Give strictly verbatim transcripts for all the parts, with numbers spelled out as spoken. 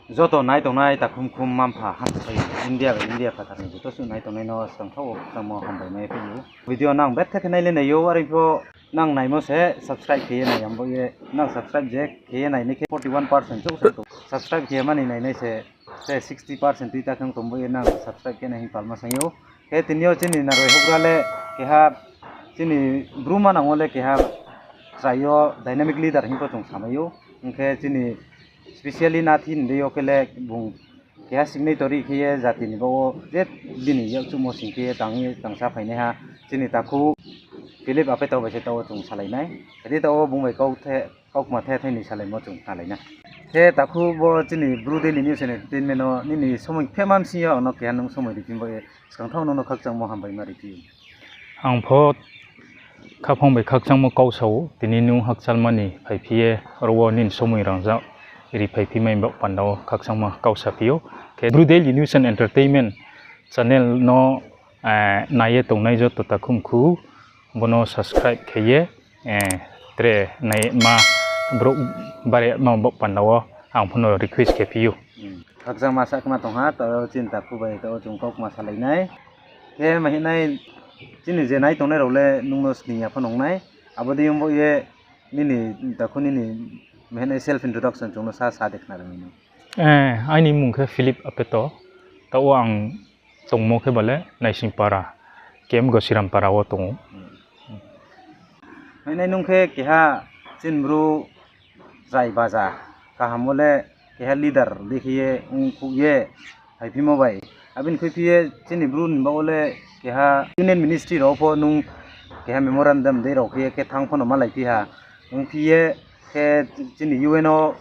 Joto nai tongnai takhum khum mma-mpha hamsai India bai India phathar ni joto suh nai tongnai no skang thaoh wo khakchangmo hambai mai phi ou. Video nang betha khe nai le nai ou, are pho nang naimo se subscribe khe ye nai, abo ye nang subscribe je khe ye nai ni khe forty one percent chouh se tong. Subscribe khe ye mani nainai se, se sixty percent tui ta khe tong bo ye nang subscribe khe nai hing palma saing ou. Khe tini yo chini naroi houhgra le keha chini Bru manang wo le keha chrai yo dynamic leader hing pho chung samai ou. Hing khe chini specially nathi ni dei yo khe le bung keha signatory khe ye jati ni baoh wo je bini yakchuhmo sing khe ye tang ye tangsa phainaiha chini takhu Philip Apeto bai se taoh wo chung salai nai. Khe taoh wo bung bai kau the, kaukma the thai ni salaimo chung khnalai na. Khe takhu bo chini Bru Daily News Entertainment no nini somoi phehma bsing yo ang no keha nung somoi ri phi bo ye skang thaoh nung no khakchangmo hambai ma ri phi ou. Ang pho khaphang bai khakchangmo kau sa ou, tini nung hakchalma ni phaiphi ye aro wo nini somoi rangzag ri phaiphi mai baoh panda wo khakchangma kau saphi ou. Khe Bru Daily News and Entertainment channel no nai ye tongnai joto takhum khu, bo no subscribe khe ye, tre naima brouh bare ma baoh panda wo ang pho no request khe phi ou. Khakchangma sa khe ma tong ha, taoh chini takhu bai taoh chung kaukma salai nai. Khe mahinai chini je nai tongnai rao le nung no sning ya pho nung nai. Abo dei ong bo ye nini takhu nini mahinai self introduction chung no sa sa de khna ri mi no. Aini mmung khe Philip Apeto, taoh wo ang tongmo khe bale Naisingpara, K M Gosirampara wo tong ou. Mahinai nung khe keha chini Bru chrai baja kaham wo le keha leader dei khe ye ongkhouh ye phaiphimo bai. Abo ni khuiphi ye chini Bru ni baoh wo le keha Union Ministry rao pho nung keha memorandum dei rao khe ye khe thanng pho no malaiphi ha. Ongphi ye khe chini U N o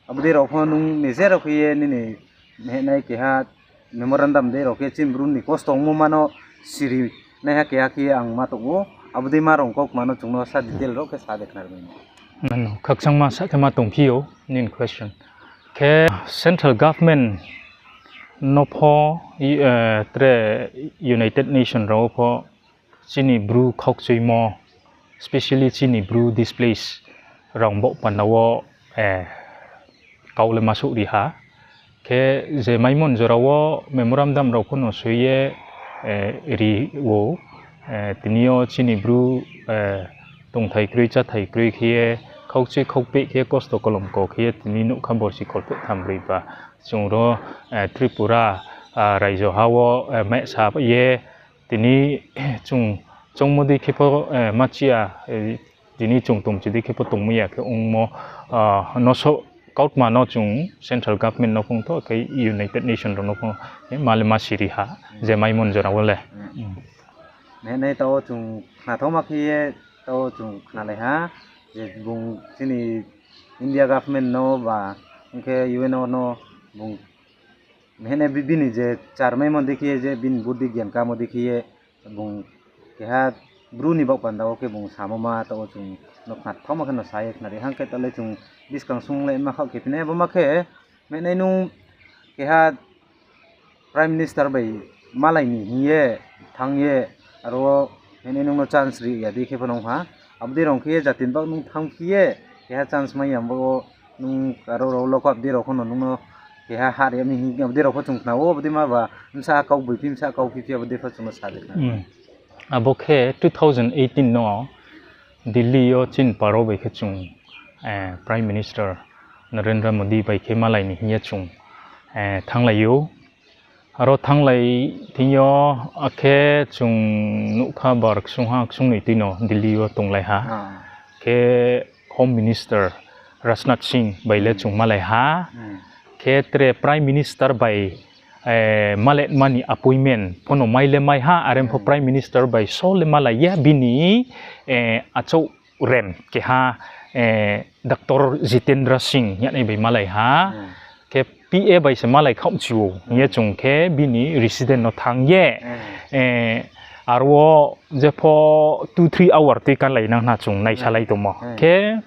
abo dei rao pho nung nijer rao khe ye nini mahinai keha memorandum dei rao khe chini Bru ni kosto ongmo ma no siri naiha keha khe ye ang ma tong ou. Abo dei ma rao kaukma no chung no sa detail rao khe sa de khna ri mi no. Khakchangma sa khe ma tongphi ou nini question. Khe central government no pho, tre United Nation rao wo pho chini Bru khaukchuimo, specially chini Bru displaced rao baoh panda wo kau le ma souhri ha. Khe je maimon jora wo memorandum rao pho no soi ye ri ou, tini yo chini Bru tongthai kroi cháthai kroi khe ye khaukchui khaukpeh khe kosto kolomko khe ye tini nougkha borsi kholpheh tham broi ba chung ro Tripura raijo ha wo mehsa ye tini chung choungmo dei khe pho ma chi ya, tini chung tongchi dei khe pho tongmai ya khe ongmo no so kautma no chung central government no phung tho khe United Nation rao no phung ma le ma siri ha, je maimon jora wo le. Mahinai taoh wo chung khnathaoma khe ye taoh wo chung khnalai ha, je bung chini India government no ba ong khe U N o no bung mahinai bini je charmaimo dei khe ye je bini buddi gyan kamo dei khe ye bung keha Bru ni baoh panda wo khe bung samo ma taoh wo chung no khnathaoma khe no sa ye khnari hang khe taoh le chung buskang sung le ma khaoh khe phinai bo ma khe mahinai nung keha Prime Minister bai malai ni hing ye thanng ye aro wo mahinai nung no chance ri ya dei khe pho nung ha. Abo dei rao khe ye jati ni baoh nung thanngphi ye keha chance mai ya bo wo nung aro rao lock up dei rao pho no nung no keha har ya mi hing abo dei rao pho chung khna ou, abo dei ma ba bsa kau boiphi bsa kau phiphi abo dei pho chung no sa de khna. Abo khe two thousand eighteen no Delhi yo chini paro bai khe chung Prime Minister Narendra Modi bai khe malai ni hing ye chung thannglai ou. Aro thannglai thing yo akhe chung nougkha bar ksungha ksung noi tui no Delhi yo tonglai ha. Khe Home Minister Rajnath Singh bai le chung malai ha. Khe tre Prime Minister bai malai mani appointment pho no mai le mai ha, are pho Prime Minister bai so le malai ya bini achouh rem keha Doctor Jitendra Singh yagnai bai malai ha. Khe P A bai se malai khaoh chi ou hing ye chung khe bini resident no thanng ye aro wo jepho two three hour tui kanlai nang hna chung naisalai tongmo. Khe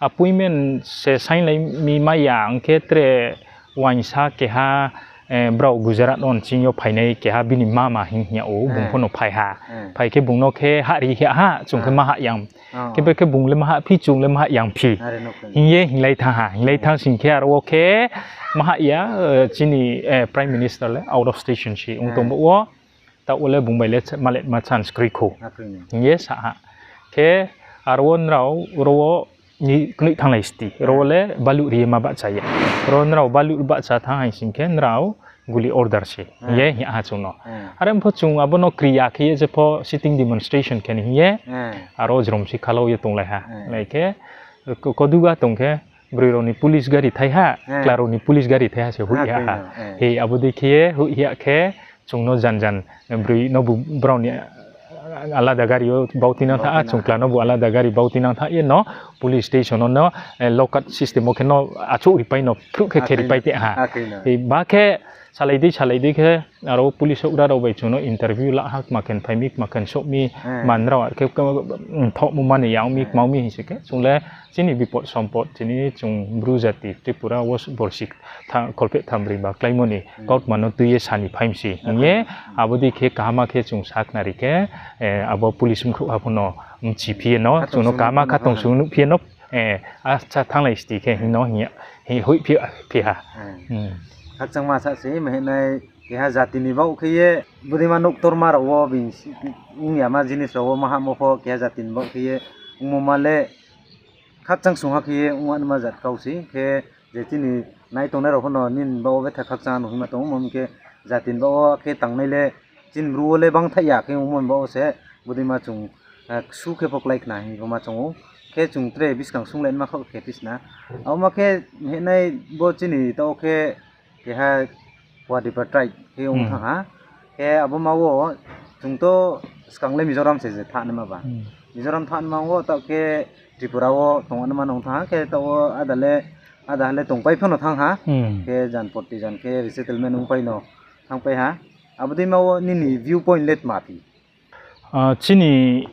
appointment se sainglai mi mai ya ong khe tre uaingsa keha brao Gujarat no nching yo phainai keha bini mama hing hing yag ou, bung pho no phai ha. Phai khe bung no khe hahri hing ha, chung khe ma hah yang. Khe bre khe bung le ma hahphi, chung le ma hah yangphi. Hing ye hinglai thanng ha, hinglai thanng sing khe aro wo khe ma hah ya, chini Prime Minister le out of station se ong tong baoh wo. Taoh wo le bung bai le maletma chance kroi khou. Hing ye sa ha. Khe aro wo nrao ro wo ni knoih thannglai sti, ro wo le baluh ri ye ma bahcha ya. Ro nrao baluh bahcha thanng hai sing khe nrao guli order se hing ye hing ha chung no. Are pho chung abo no kri ya khe ye jepho sitting demonstration khe ni hing ye aro jrom si khalau ye tonglai ha. Lai khe koduga tong khe broi rao ni police gari thai ha, chla rao ni police gari thai ha se hoih ha ha. He abo dei khe ye hoih ha khe chung no jan jan broi no bu brao ni alada gari yo bau tinang tha, chung chla no bu alada gari bau tinang tha ye no police station no, no, lock-up system wo khe no achouh ripai no phruh khe khe ripai te ha. Ba khe salai dei salai dei khe aro police houhgra rao bai chung no interview la ha, kma khe phai mi, kma khe souh mi, man rao khe thohmo mani ya ong mi, kma ong mi hing se khe chung le chini bipot sompot, chini chung Bru jati Tripura wo borsi kholpheh thambroi ba kláimo ni kautma no tui ye sa ni phai mi se hing ye, abo dei khe kaham khe chung sakhnari khe, abo police mkhrouhha pho no mchiphi ye no, chung no kaham khatong sung nuhphi ye no, acha thannglai sti khe hing no hing ye, hoihphi phi ha. Khakchangma sa se, mahinai keha jati ni baoh khe ye, bodeima nouhktorma rao wo bini ong yama jinis rao wo ma hahmo pho keha jati ni baoh khe ye, ongmo ma le khakchang sungha khe ye ong anma jat kau se, khe je chini nai tongnai rao pho no nini baoh wo betha khakchang no hingma tong, omo khe jati ni baoh wo khe tangnai le, chini Bru wo le bangthaih ya khe ongmo ni baoh wo se, bodeima chung ksu khe pho klái khna hing pho ma choung ou, khe chung tre buskang sung le nma khaoh khe phi sna. Abo ma khe mahinai bo chini taoh khe keha Poidipa tribe khe ong thanng ha. Khe abo ma wo chung to skang le Mizoram se je thanng naima ba. Mizoram thanng naima wo taoh khe Tripura wo tong naima nung thanng ha, khe taoh wo ada le, ada le tongpai pho no thanng ha. Khe jan porti jan khe resettlement ongpai no thanngpai ha. Abo deima wo nini view point le tma phi? Chini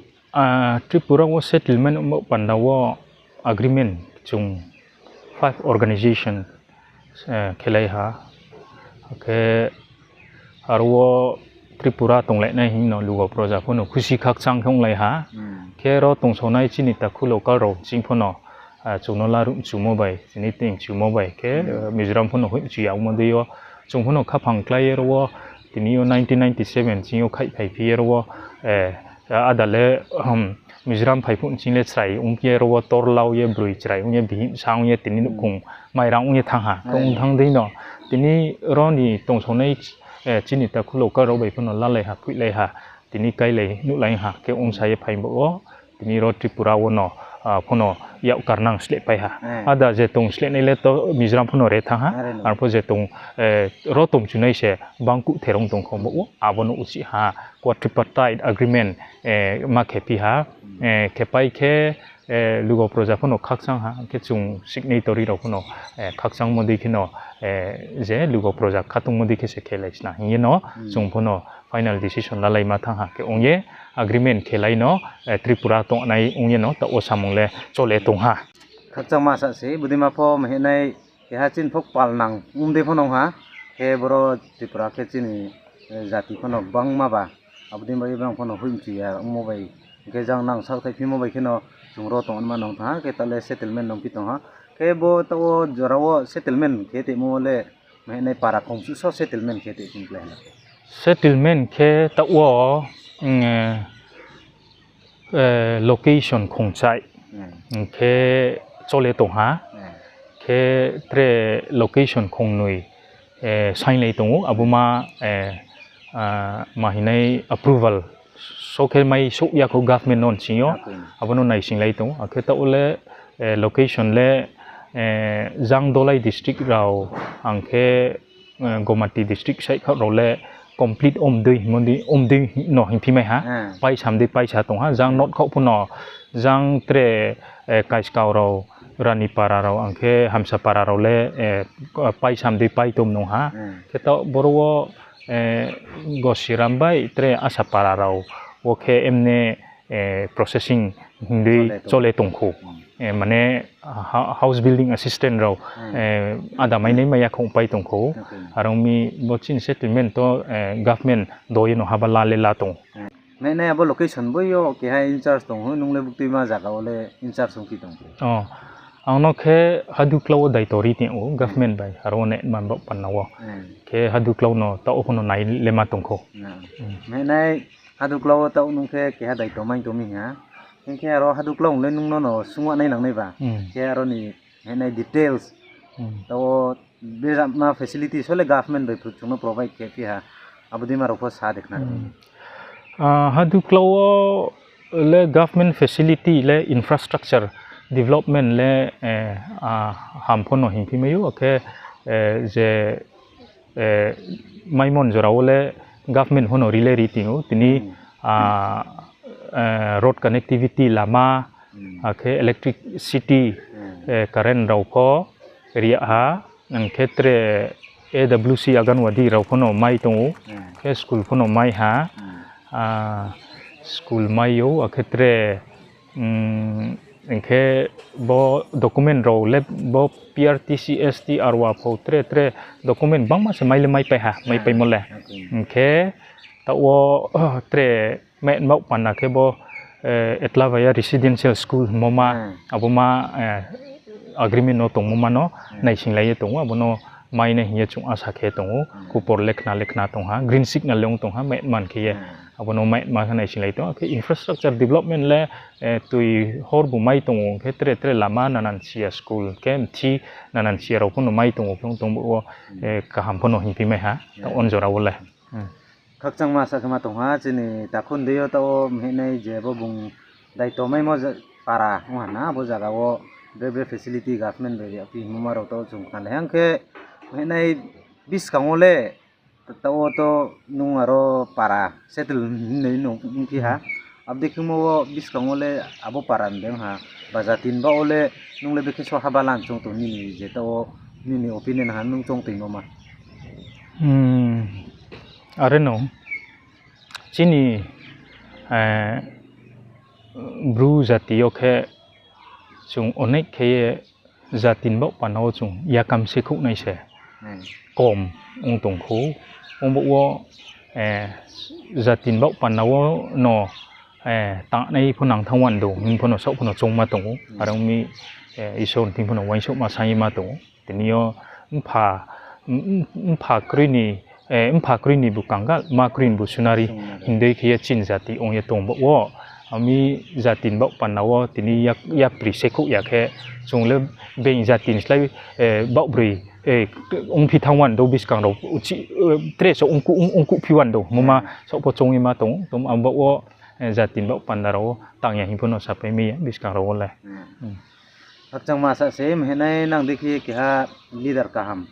Tripura wo settlement ongmo panda wo agreement chung five organisation khelai ha. Akhe aro wo Tripura tonglainai hing no lugo proja pho no khusi khakchang khe onglai ha. Khe ro tongsonai chini takhu local rao ching pho no chung no laruh mchumo bai, tini tei mchumo bai khe Mizoram pho no hoih mchu ya ongmo dei yo chung pho no khaphang klái ye ro wo tini yo nineteen ninety seven ching yo khaihphai phi ye ro wo ada le Mizoram phai phuh nching le chrai ong ye ro wo torlau ye broi chrai ong ye bihih bsa ong ye tini nouhkhong mairang ong ye thanng ha. Khe ong thanng dei no tini ro ni tongsonai chini takhu local rao bai pho no lalai ha, khuihlai ha, tini kailai nuhlai ha khe ongsa ye phai baoh wo tini ro Tripura wo no pho no yak karnang slehpai ha. Ada je tong slehnai le to Mizoram pho no re thanng ha. Arpho je tong, ro tongchunai se bangkuh therong tong kho baoh wo, abo no uchih ha, quadripartite agreement ma khe phi ha. Khe pai khe lugo proja pho no khakchang ha, khe chung signatory rao pho no khakchangmo dei khe no, je lugo proja khatungmo dei khe se khelai sna hing ye no chung pho no final decision lalaima thanng ha khe ong ye agreement khelai no Tripura tongnai ong ye no taoh wo samung le chole tong ha. Khakchangma sa se, bodeima pho mahinai keha chini pho kpal nang ong dei pho no ong ha, khe boro Tripura khe chini jati pho no gbangma ba, abo dei bai brang pho no hoih mchu ya ongmo bai, hing khe jang nang saohthaihphimo bai khe no chung ro tong naima nung thanng ha, khe taoh le settlement nungphi tong ha. Khe bo taoh wo jora wo settlement khe tongmo le mahinai para khongsu so settlement khe tongphi klái ha. Settlement khe taoh wo location khongchai khe chole tong ha. Khe tre location khongnoi sainglai tong ou, abo ma, ma hinai approval so khe mai souh ya khou government no nching yo, abo no naisinglai tong ou. Akhe taoh wo le location le jang Dhalai district rao, ang khe Gomati district side khaoh rao le complete omdei hingmo dei, omdei no hingphi mai ha. Paisam dei paisa tong ha, jang north khaoh pho no, jang tre Kaiskau rao, Ranipara rao, ang khe Hamsapara rao le paisam dei paitom nung ha. Khe taoh boro wo Gosiram bai tre Asapara rao wo khe emne processing hing dei chole tongkhou. Mane house building assistant rao ada mainai mai ya khong pai tongkhou. Are ong mi bo chini settlement to government do ye no haba la le la tong. Mhenai abo location bo yo keha in charge tong ho, nung le buktuima zaga wo le in charge ong phi tong? Ang no khe Haduklau wo daito ri tong ou government bai, aro wo nai man baoh panna wo. Khe Haduklau no taoh wo pho no nai le ma tongkhou. Mhenai Haduklau wo taoh nung khe keha daito mai tong mi ha. Hing khe aro Haduklau le nung no no sungma nai nang nai ba. Khe aro ni mhenai details. Taoh wo bejama facility so le government bai chung no provide khe phi ha. Abo dei ma rao pho sa de khna. Haduklau wo le government facility le infrastructure development le ham pho no hingphi mai ou, akhe je maimon jora wo le government pho no ri le ri tong ou, tini road connectivity lama, akhe electricity, current rao pho ri ha, ang khe tre A W C Anganwadi rao pho no mai tong ou, khe school pho no mai ha, school mai ou, akhe tre, hing khe bo document rao le bo P R T C, S T R wa pho tre tre document bangma se mai le maipai ha, maipaimo le. Hing khe taoh wo tre mai baoh panna khe bo Etlavaya Residential School hingmo ma, abo ma agreement no tongmo ma no naisinglai ye tong ou, abo no mai nai hing ye chung asa khe tong ou, khupor le khna le khna tong ha, green signal le ong tong ha, mai man khe ye. Abo no mai ma khe naisinglai tong, akhe infrastructure development le toi horbu mai tong ou, khe tre tre lama nanan si ya, school khe mthi nanan si ya rao pho no mai tong ou, khe ong tong bo wo kaham pho no hingphi mai ha, taoh on jora wo le. Khakchangma sa khe ma tong ha, chini takhu ni dei yo taoh wo mhenai je bo bung daito maimo para ong ha na, abo zaga wo bre bre facility government bai ri phi hingmo ma rao taoh chung khna le hang khe mhenai buskang wo le taoh wo to nung aro para settle hinoi nung ongphi ha. Abo dei khemo wo buskang wo le abo para ni dei ong ha, ba jati ni baoh wo le nung le bekhe so haba lan choung tong nini je taoh wo nini opinion ha nung choung toimo ma? Are no, chini Bru jati yo khe chung onek khe ye jati ni baoh panda wo chung yakam se khouh nai se kom ong tongkhou. Ongbaoh wo jati ni baoh panda wo no tangnai pho nang thanng wandou hing pho no saoh pho no choungma tong ou. Are ong mi Isor ni thing pho no uaingsouhma saingma tong ou. Tini yo mpha, mpha kroi ni, mpha kroi ni bu kangal, ma kroi ni bu sunari hing dei khe ye chini jati ong ye tong baoh wo. Ami jati ni baoh panda wo tini yapri se khouh ya khe chung le being jati ni slái baoh broi ongphi thanng wandou buskang rao tre so ongkuh phi wandou moma saoh pho choung ye ma tong ou. Tong abo baoh wo jati ni baoh panda rao wo tang ya hing pho no sapai mai ya buskang rao wo le. Khakchangma sa se mhenai nang dei khe keha leader kaham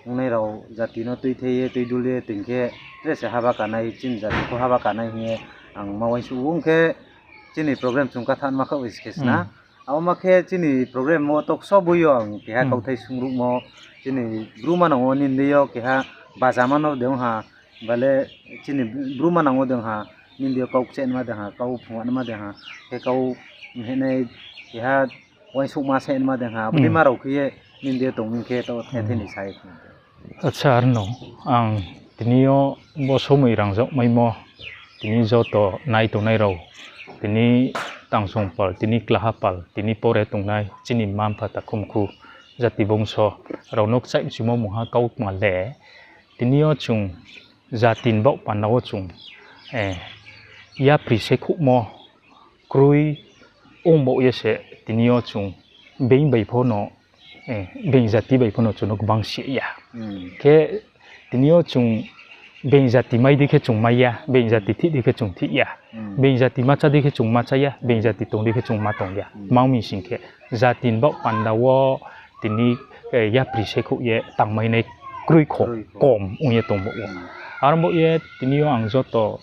ongnai rao jati no tuithei ye tuidul ye toing khe tre se haba kanai, chini jati pho haba kanai hing ye ang ma uaingsouh ou. Ong khe chini program chung kathanma khaoh bai se khe sna. Abo ma khe chini program wo talk show boi yo ang keha kauthai sungruhmo, chini Bru manang wo nini dei yo keha bajama no de ong ha, ba le chini Bru manang wo de ong ha, nini dei yo kau kchehma de ha, kau phunganma de ha, khe kau mhenai keha uaingsouhma saima de ha, abo dei ma rao khe ye nini dei yo tong mi khe taoh the the ni sa ye. Acha, are no, ang tini yo bo somoi rangzag maimo, tini joto nai tongnai rao, tini tangsong pal, tini klaha pal, tini pore tongnai chini mma mpha takhu mkhu jati bongso rao no kchaih mchumo mungha kautma le, tini yo chung jati ni baoh panda wo chung yapri se khouhmo kroi ong baoh ye se tini yo chung being bai pho no, being jati bai pho no chung no gbang si ya. Khe tini yo chung being jati mai dei khe chung mai ya, being jati thih dei khe chung thih ya, being jati ma chá dei khe chung ma chá ya, being jati tong dei khe chung ma tong ya. Mang mi sing khe jati ni baoh panda wo tini yapri se khouh ye tangmainai kroi kho, kom ong ye tong baoh ou. Are baoh ye tini yo ang joto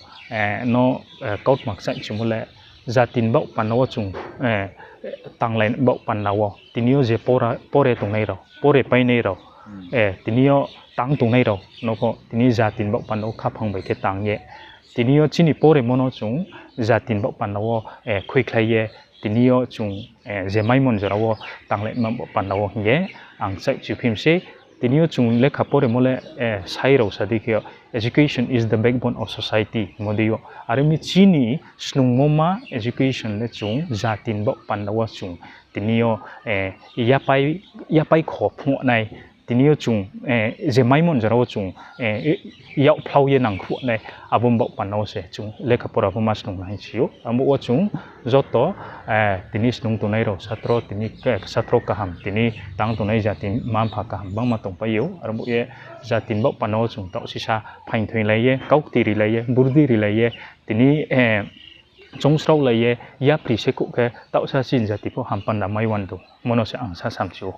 no kautma kchaih mchumo le, jati ni baoh panda wo chung tanglai baoh panda wo tini yo je pore tongnai rao, pore painai rao, tini yo tang tongnai rao no pho tini jati ni baoh panda wo khaphang bai khe tang ye Tini yo chini poremo no chung jati ni baoh panda wo khuikhlai ye, tini yo chung je maimo ni jora wo tanglaima baoh panda wo hing ye ang chaihchi phi mi se. Tini yo chung lekha poremo le, sai rao sa di khe, education is the backbone of society hingmo dei yo. Are ong mi chini snungmo ma education le chung jati ni baoh panda wo chung tini yo yapai kho phnuh nai, tini yo chung je maimo ni jora wo chung yak phlau ye nangkhruh nai, abo ni baoh panda wo se chung lekha pora pho ma snung nai si ou. Abo wo chung joto tini snung tongnai rao satro, tini satro kaham, tini tang tongnai jati mma-mpha kaham bangma tongpai ou. Aro bo ye jati ni baoh panda wo chung taoh sisa phaing thoinglai ye, kaukti rilai ye, burdi rilai ye, tini choungsraolai ye, yapri se khouh khe taohsa chini jati pho ham panda mai wan tong. Mono se ang sa samchi ou.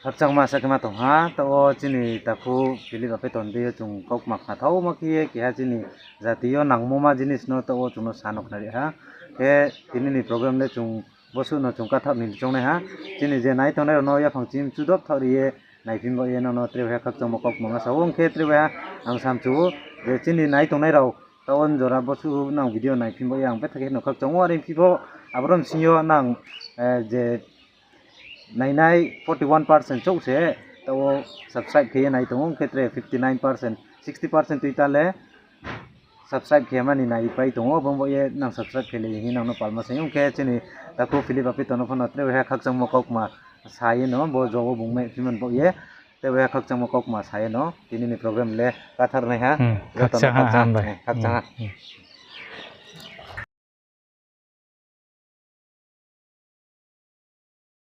Khakchangma sa khe ma tong ha, taoh wo chini takhu Philip Apeton dei yo chung kaukma khnathaoma khe ye keha chini jati yo nangmo ma jinis no taoh wo chung no sa no khnari ha. Khe tini ni program le chung bosuh no chung kathaoh ni choungnai ha. Chini je nai tongnai rao no yaphang chim chudop thaoh ri ye naiphi baoh ye nang no tre waiha khakchangmo kaukma ma sa ou. Ong khe tre waiha ang samchu ou je chini nai tongnai rao taoh wo jora bosuh nang video naiphi baoh ye ang betha khe no khakchang ou. Are phi pho aboro bsing yo nang je nainai forty one percent chouh se taoh wo subscribe khe ye nai tong ou, ong khe tre fifty nine percent, sixty percent tui ta le subscribe khe mani naipai tong ou. Abo baoh ye nang subscribe khe le hing ye nang no palma sai ong khe chini takhu Philip Apeton no pho no tre waiha khakchangmo kaukma sa ye no, bo jo wo bung mai phi man baoh ye tre waiha khakchangmo kaukma sa ye no tini ni program le kathar nai ha. Joto no khakchang ha.